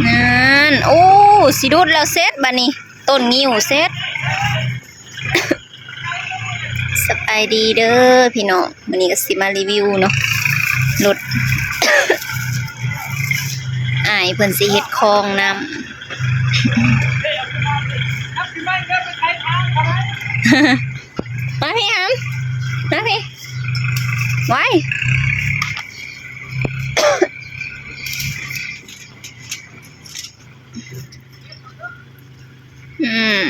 ນັ້ນ ໂອ້ ຊິດຸດແລ້ວເສັດບາດນີ້ ຕົ້ນງິ້ວເສັດ. ສະບາຍດີເດີພີ່ນ້ອງ ມື້ນີ້ກໍຊິມາຣີວິວເນາະ ລົດ ອ້າຍເພິ່ນຊິເຮັດຄອງນ້ຳ. ມາພີ່ຫຳ ມາພີ່ ໄວ. ອືມ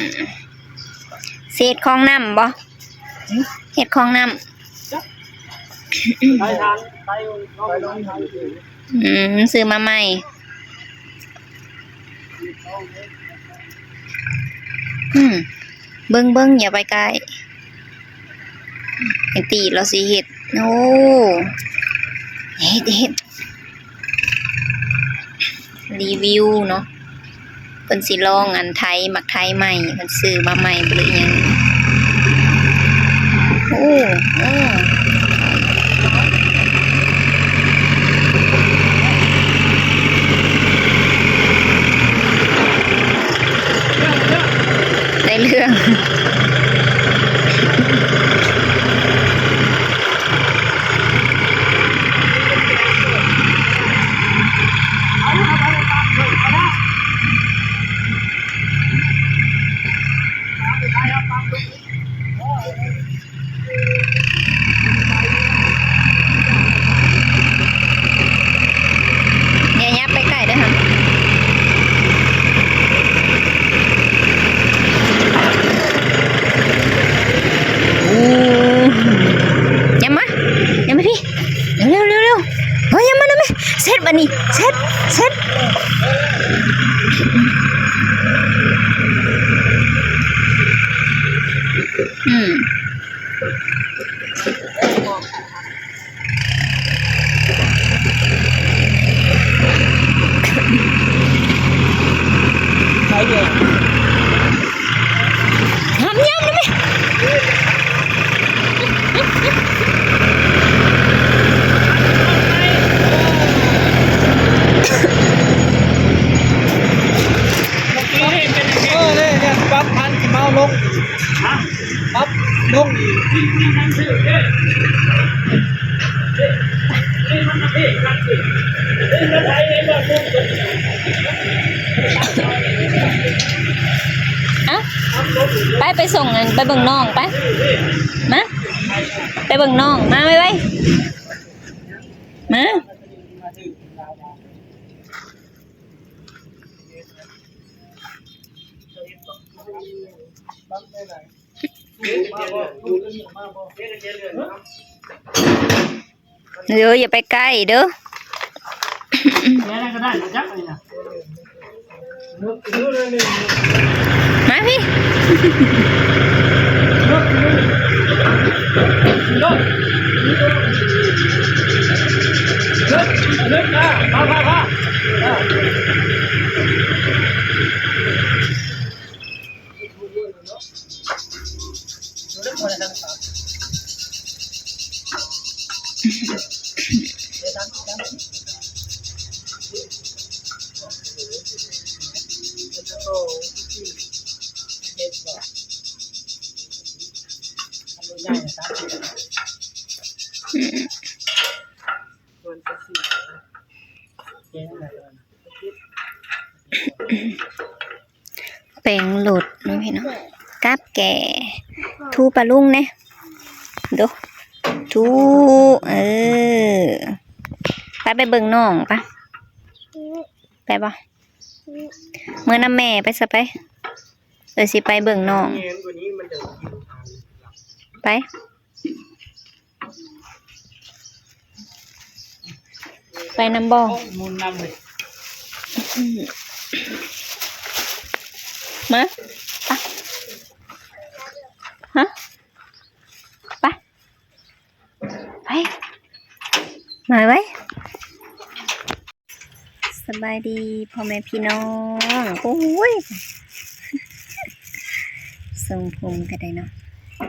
ຊິເຮັດຄອງນ້ຳບໍ່? ເຮັດຄອງນ້ຳ. ອືມ ຊື້ມາໃໝ່. ອືມ ເບິ່ງໆ ຢ່າໄປໃກ້. ໄອ້ຕີລາວຊິເຮັດ ໂອ້ ເຮັດ ເຮັດ ຣີວິວເນາະ ເພິ່ນຊິລອງອັນໄຖ ໝາກໄທໃໝ່ ເພິ່ນຊື້ມາໃໝ່ບໍ່ ຫຼືອີ່ຫຍັງ. ໂອ້ ໂອ້ ໄດ້ເລື່ອງ. ຢ່າ ຢ່າໄປໃກ້ເດີຫັ້ນ. ໂອ້ ຢ່າມາ ຢ່າມາພີ້ ເລັວໆ ເລັວໆ ເຮີ້ຍ ຢ່າມານຳແມ່ ເສັດບາດນີ້ ເສັດ ເສັດ. ອືມ. ຫາມຍາມນະແມ່. ເອີ ເດ້ ເດ້ ປັບພັນຊິເມົາລົງ ປັບລົງອີກ. ເອົ້າ ໄປ ໄປສົ່ງ ໄປເບິ່ງນ້ອງ ໄປ ມາ ໄປເບິ່ງນ້ອງ ມາໄວໆ ມາ. ເດີ ຢ່າໄປໃກ້ເດີ. ມາພີ້ ມາ ມາ ມາ. ແປງລົດເນາະພີ່ນ້ອງ ກັບແກ ຖູປາລຸງແດ່ ດູ ຖູ ເອີ ໄປ ໄປເບິ່ງນ້ອງ ໄປ ໄປບໍ່? ເມືອນຳແມ່ໄປຊະ ໄປ ເອີ ຊິໄປເບິ່ງນ້ອງ ໄປ. ໄປນຳບໍ່? ໂອ້ຍ ໝູນນຳເລີຍ ມາ ໄປ ຮະ ໄປ ໄປ ມາໄວ. ສະບາຍດີພໍ່ແມ່ພີ່ນ້ອງ ໂອ້ຍ ຊົງຜົມກໍໄດ້ເນາະ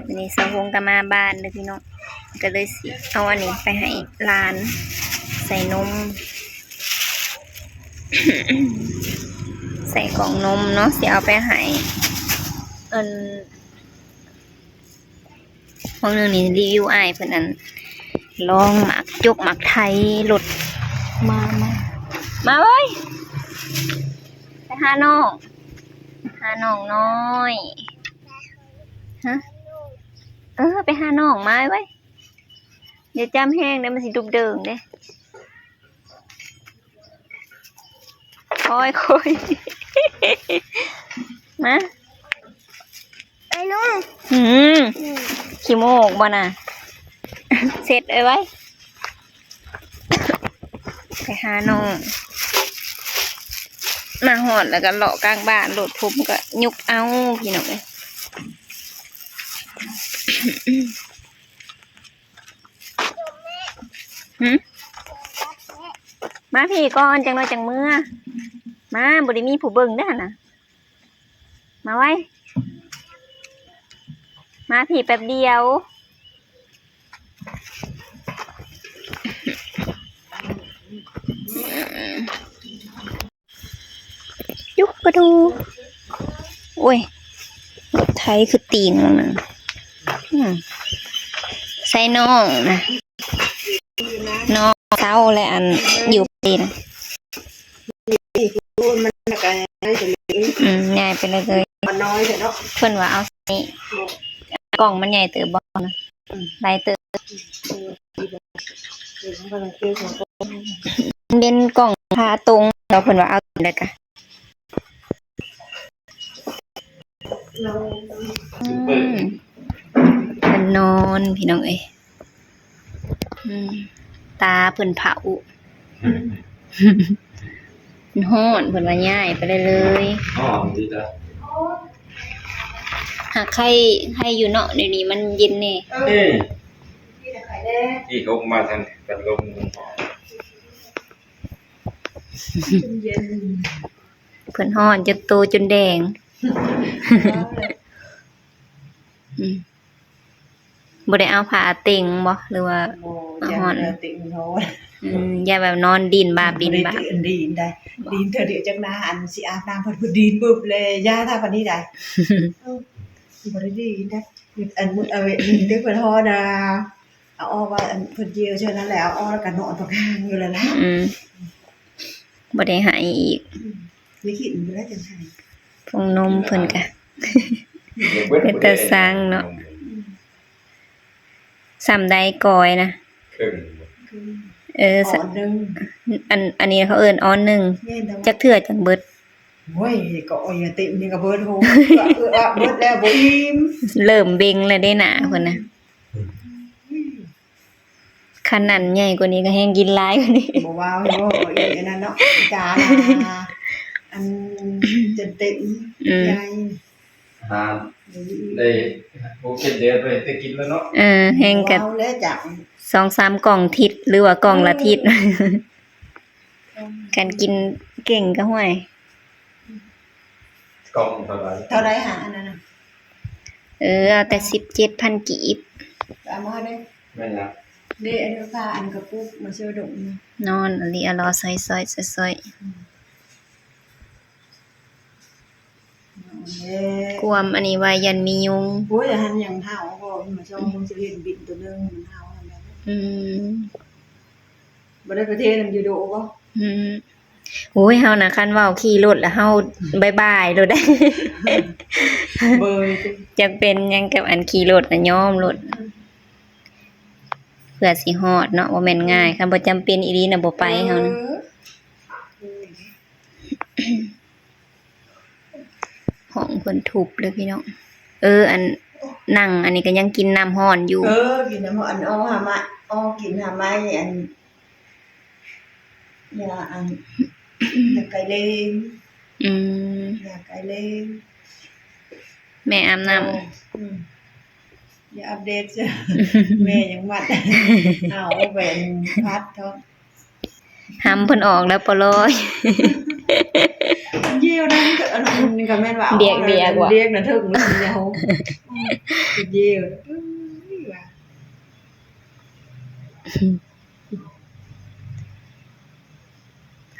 ມື້ນີ້ຊົງຜົມກໍມາບ້ານເດີພີ່ນ້ອງ ກໍເລີຍຊິເອົາອັນນີ້ໄປໃຫ້ຫຼານໃສ່ນົມ. ໃສ່ກ່ອງນົມເນາະ ຊິເອົາໄປໃຫ້ ອັນ ມື້ໜຶ່ງນີ້ຣີວິວອ້າຍເພິ່ນ ອັນ ລອງໝາກຈົກໝາກໄທລົດ ມາ ມາ ມາເວີຍ ໄປຫານ້ອງ ຫານ້ອງນ້ອຍ ຮະ ເອີ ໄປຫານ້ອງ ມາເວີຍ ຢ່າຈ້ຳແຮງເດ້ ມັນຊິດຸບເດິງເດ້. ໂອ້ຍ ໂອ້ຍ ມາ ໄປລຸງ ອືມ ອືມ ຂີ້ໂມກບໍ່ນະ ເຊັດໄວ້ໄວ້ ໄປຫານ້ອງ ມາຮອດແລ້ວກໍເລາະກາງບ້ານໂລດ ຜົມກໍຍຸບເອົາ ພີ່ນ້ອງເອີຍ. ຫຶ ມາພີ້ກ່ອນ ຈັກໜ້ອຍຈັ່ງເມືອ ມາ ບໍ່ໄດ້ມີຜູ້ເບິ່ງເດ້ຫັ້ນນະ ມາໄວ ມາພີ້ແປັບດຽວ. ຈຸກກະດູ ໂອ້ຍ ລົດໄຖຄືຕີງມັນ ອືມ ໃສ່ນ້ອງນະ ນ້ອງເຊົາແລະ ອັນ ຢູ່ເປັນ ອືມ ຍ້າຍໄປເລີຍ ມັນນ້ອຍແທ້ເນາະ ເພິ່ນວ່າເອົາໃສ່ ກ້ອງມັນໃຫຍ່ເຕີບບໍ່ນະ ຫຼາຍເຕີບ ເປັນກ້ອງຂາຕົງ ແລ້ວເພິ່ນວ່າເອົາໄດ້ກະ ອືມ ເພິ່ນນອນ ພີ່ນ້ອງເອີຍ ອືມ ຕາເພິ່ນເຜົາ ມັນຮ້ອນ ເພິ່ນວ່າຍ້າຍໄປໄດ້ເລີຍ ຮ້ອນດີເດີ ຫາກໄຄ ໄຄຢູ່ເນາະ ດຽວນີ້ມັນເຢັນແດ່ ເອີ ທີ່ເຂົາມາທາງກັນລົມ ເພິ່ນຮ້ອນຈົນໂຕຈົນແດງ ອືມ ບໍ່ໄດ້ເອົາຜ້າເຕັງບໍ່ ຫຼືວ່າ ບໍ່ ຢ້ານຜ້າເຕັງມັນຮ້ອນ ອືມ ຢ້ານແບບນອນດິນບາບດິນບາບ ບໍ່ໄດ້ຕິອັນດີນໄດ໋ ດີນເທື່ອດຽວຈັກໜ້າ ອັນຊິອາບນ້ຳ ເພິ່ນ ເພິ່ນດີນປຶບແລ້ວ ຢ່າຖ້າປານນີ້ໄດ໋ ເອີ ບໍ່ໄດ້ດີນໄດ໋ ອັນ ອັນ ເອີ ເດັກເພິ່ນຮ້ອນນະ ເອົາອອກວ່າ ອັນ ເພິ່ນເຈັບເທື່ອນັ້ນແຫຼະ ເອົາອອກແລ້ວກໍນອນປະກາງຢູ່ແລ້ວລະ ອືມ ບໍ່ໄດ້ໃຫ້ອີກ ອືມ ຢ່າຄິດບໍ່ໄດ້ຈັ່ງໃດ ຜົງນົມເພິ່ນກະ ເປັນຕາຊັງເນາະ ອືມ ສ່ຳໃດກອຍນະ ເຄິ່ງ ເອີ ອັນ ອັນນີ້ເຂົາເອີ້ນອອນໜຶ່ງ ແມ່ນ ຈັກເທື່ອຈັ່ງເບິດ ໂອ້ຍ ກໍອອຍເຕັມນີ້ກໍເບິດ ໂຫ ເອີ ເບິດແລ້ວບໍ່ອີ່ມ ເລີ່ມເບັງແລ້ວເດ້ໜ້າເພິ່ນນະ ອືມ ຄັນອັນໃຫຍ່ກວ່ານີ້ກໍແຮ່ງກິນຫຼາຍກວ່ານີ້ ບໍ່ເວົ້າ ບໍ່ອີກອັນນັ້ນເນາະ ກາ ອັນຈົນເຕັມ ອືມ ໃຫຍ່ ຫາໄດ້ຫົກເຈັດເດືອນບໍ່ໄດ້ກິນແລ້ວເນາະ ເອີ ແຮ່ງກະ ເວົ້າແລ້ວຈັກ ສອງສາມກ່ອງທິດ ຫຼືວ່າກ່ອງລະທິດ ອືມ ຄັນກິນເກັ່ງກໍ ຫ້ວຍ ກ່ອງເທົ່າໃດ ເທົ່າໃດຫາອັນນັ້ນນະ ເອີ ເອົາແຕ່ສິບເຈັດພັນກີບ ເອົາມາເດີ ແມ່ນລະ ເດ້ ອັນນີ້ພາອັນກະປຸກມາເຊີດົງນະ ນອນອະລີອະລໍ ຊອຍໆ ຊອຍໆ ອືມ ກວມອັນນີ້ໄວ້ຢ້ານມີຍຸງ ໂອ້ຍ ຫັ້ນຍັງເຫົ່າ ເພາະວ່າມັນມາຊ່ອງເບິ່ງຊິເຫັນບິນໂຕໜຶ່ງ ມັນເຫົ່າຫັ້ນແຫຼະ ອືມ ບໍ່ໄດ້ໄປເທນຳຢູໂດະບໍ່ ອືມ ໂອ້ຍ ເຮົານະ ຄັນເວົ້າຂີ່ລົດລະເຮົາບາຍບາຍໂລດ ເບິ່ງ ຈັກເປັນຫຍັງກັບອັນຂີ່ລົດນະ ຍອມໂລດ ເພື່ອຊິຮອດເນາະ ບໍ່ແມ່ນງ່າຍ ຄັນບໍ່ຈຳເປັນອີ່ຫຼີນະ ບໍ່ໄປເຮົານະ ເອີ ຫ້ອງເພິ່ນທຸບເລີຍພີ່ນ້ອງ ເອີ ອັນ ນັ່ງອັນນີ້ກໍຍັງກິນນ້ຳຮ້ອນຢູ່ ເອີ ກິນນ້ຳຮ້ອນ ເອົາຫາມາ ເອົາກິນຫາໄມ້ ອັນ ຢາ ອັນ ຢາໄກເລງ ອືມ ຢາໄກເລງ ແມ່ອາບນ້ຳ ອືມ ຢ່າອັບເດດເຊີ ແມ່ຍັງມັດ ເອົາແຫວນພັດເທາະ ຫຳເພິ່ນອອກແລ້ວປະລອຍ ເຢີວນັ້ນກໍ ອັນນັ້ນກໍແມ່ນວ່າ ດຽກໆວ່າ ດຽກນະເຖິງມັນຍາວ ດຽວ ເອີຍວ່າ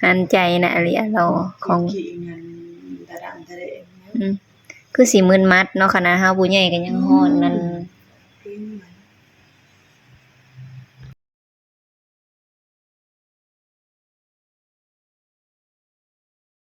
ຫັນໃຈນະ ອາລີອາລໍຂອງ ກິນຫຍັງຕະດຳຕະແດງ ອືມ ຄືຊິມຶນມັດເນາະ ຂະໜາດເຮົາຜູ້ໃຫຍ່ກໍຍັງຮ້ອນນັ້ນ